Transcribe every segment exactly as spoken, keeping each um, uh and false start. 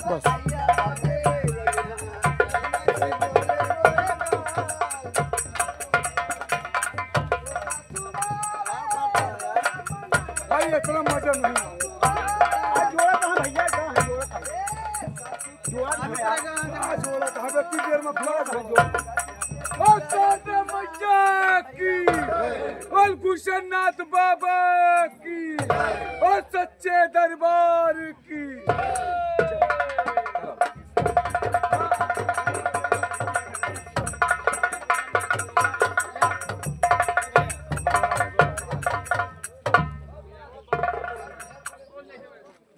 बस। भाई, इतना मजा नहीं आया। जोड़ा कहाँ भैया, कहाँ है जोड़ा? जोड़ा कहाँ है यार? कहाँ जोड़ा? कहाँ पे? इतनी देर में जोड़ा कहाँ जोड़ा? ओ शारदा मैया की, बोल कुशननाथ बाबा की, ओ सच्चे दरबार की।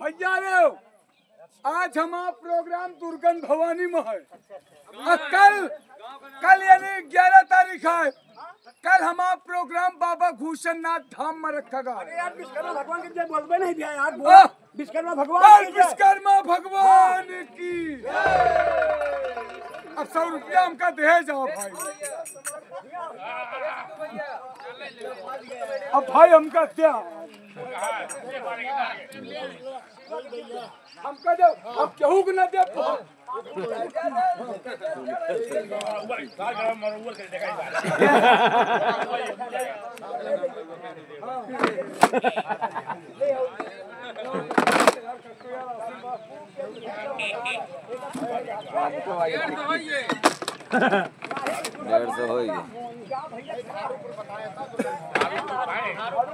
भैया रे, आज हमार प्रोग्राम दुर्गन भवानी में है। और कल, कल यानी ग्यारह तारीख है, कल हमार प्रोग्राम बाबा घूसननाथ धाम में रखा गया है। अरे यार, विश्वकर्मा भगवान की जय बोलबे नहीं दिया यार, बोल। हाँ। विश्वकर्मा भगवान बोल की जय। विश्वकर्मा भगवान की। अब सौ रुपया हमका दे जाओ भाई। अब भाई हमका द्या। हमका दे, अब केहू के ना दे। डेढ़ सौ होई गया।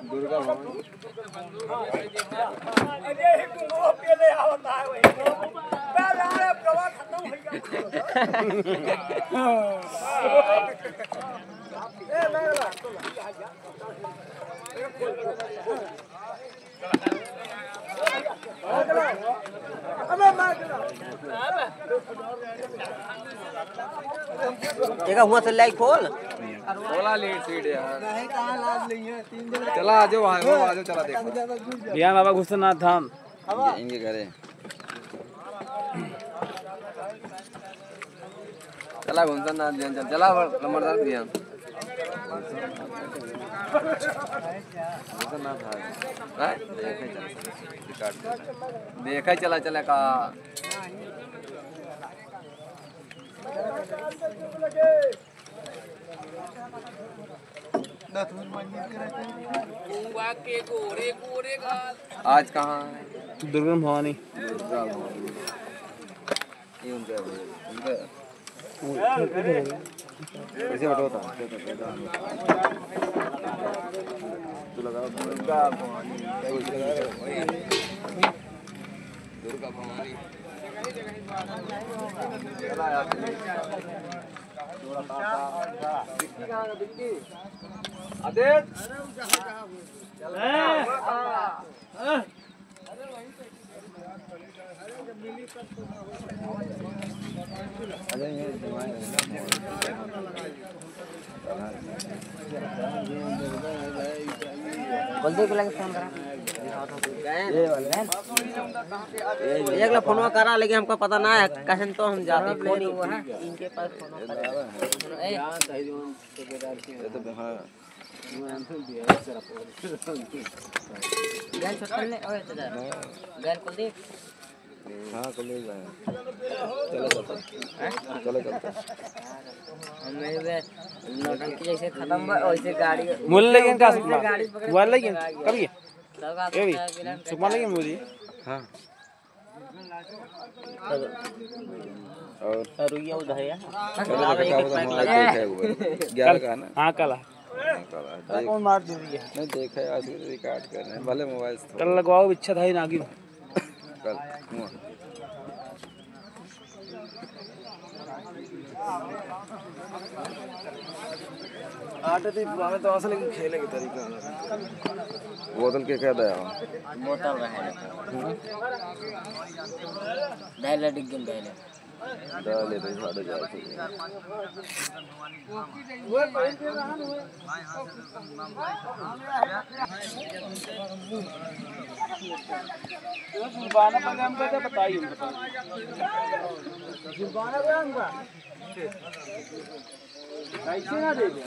दुर्गा भवन। एका हुआ से लाई खोल। बोला लेट सीट यार। चला आ जाओ, आ जाओ, आ जाओ, चला देखो। बिहान बाबा घुसना धाम। इनके, इनके घरे। चला घुसना धाम, चल, चला लमरदार बिहान। घुसना धाम। हैं? देखा चला, चला का। आज कहाँ है? दुर्गा भवानी। दुर्गा भवानी। ये उनका है, उनका। कैसे हटो था? तू लगा दुर्गा भवानी। दुर्गा भवानी। कुलदीप लगे फोन करा। एक ला फोनवा करा, लेकिन हमका पता ना है, कहन तो हम जाते फोन ही, इनके पास फोन करा। ए, ये तो हाँ। गैल छोटकन ने, ओए, तो जा। गैल कुलदीप। हाँ, कुलदीप भाई। चलो, चलते हैं। चलो, चलते हैं। हम नहीं बे, नौटंकी जैसे खत्म बा, वैसे गाड़ी, मुल लेकिन का वैसे सुनना? गाड़ी पकड़ मोबाइल लेकिन? चला गया। कब ये? तब आप ए भी, सुकमा लेकिन मुझे? हाँ। और और रुइया उधर है। चलो, देखा, का बोलता, हमारा देख है वो। ग्यारह का है ना? हाँ, कल है। हाँ, कल है। कल देख। कौन मार दिया? नहीं, देखा है, आज रिकॉर्ड कर रहे हैं, भले मोबाइल से थोड़ा। कल लगवाओ, इच्छा था ही नागिन। कल, हुआ। आटे तो पुराने तो असल, लेकिन खेले के तरीका अलग है। बोतल के क्या दया हो? बोतल रहे। हम्म। डायलर डिग्गी में डायलर। डाले भाई, साढ़े चार सौ। जुर्माना पर हम कहते बताइए, बताइए। जुर्माना पे हम का? कैसे ना दे दे?